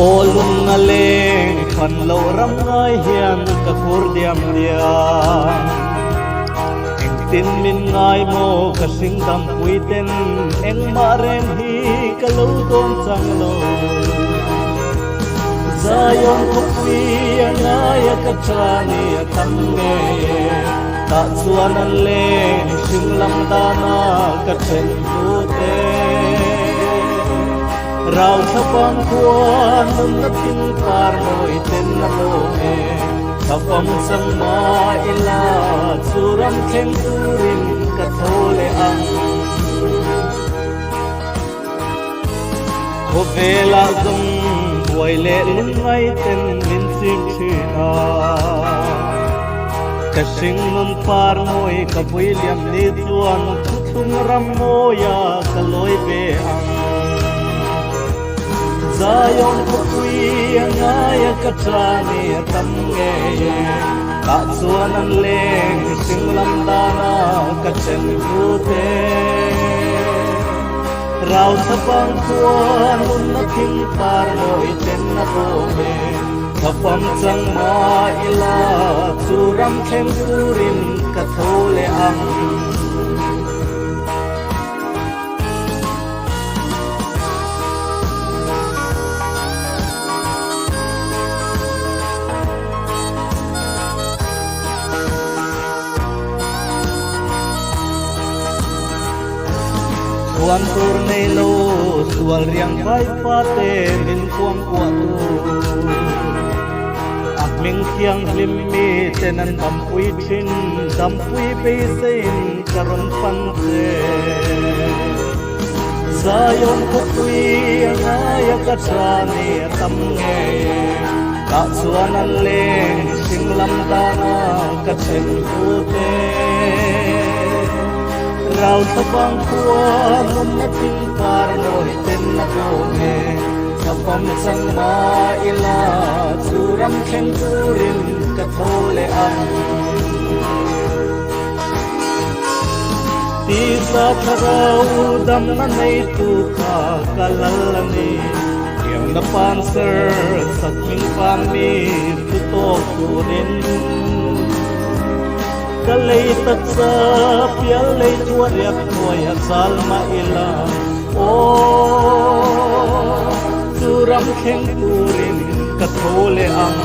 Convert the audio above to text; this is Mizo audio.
Aw lung a leng phan loh ram ngai hian ka khur diam diam. Engtin min ngai maw ka hring dampui ten engmah reng hi ka lo dawn chang lo. Zion khawpui a ngai a ka tha ni a tam ngei e, tah chuan an leng hring lam dana ka then thu te. Rau thlapang khua nunna thil par mawi ten a lawm e, thlapang chang ma ila chu ram thleng turin ka tho leh ang. Khawvelah zawng buai leh lungngai ten min chim thin a, ka hring nun par mawi ka vui liam ni chuan thuthlung ram mawia ka lawi ve ang. Zion khawpui a ngai a ka tha ni a tam ngei e, tah chuan an leng hring lam dana ka then thu te. Rau thlapang khua nunna thing par mawi ten a bawm e, thlapam chang ma ila chu ram thleng turin ka tho leh ang. Chhuan tur nei lo sual riang vai fate min kuang kuah tu. A hming thianghlim mi ten an dampui thin, dampui beiseiin ka rawn pan che. Zion khawpui a ngai a ka tha ni a tam ngei e, tah chuan an leng hring lam dana ka then thu te. Rau thlapang khua nunna thing par mawi ten a bawm e, thlapam chang ma ila chu ram thleng turin ka tho leh ang. Tisa thlarau damna neitu kha ka lal a ni, Thiamna pan ser sak hming pan mi thu tawk turin. Ka lei taksa pial lei chua riak hnuai a zal mah ila, aw chu ram thleng turin ka tho leh ang.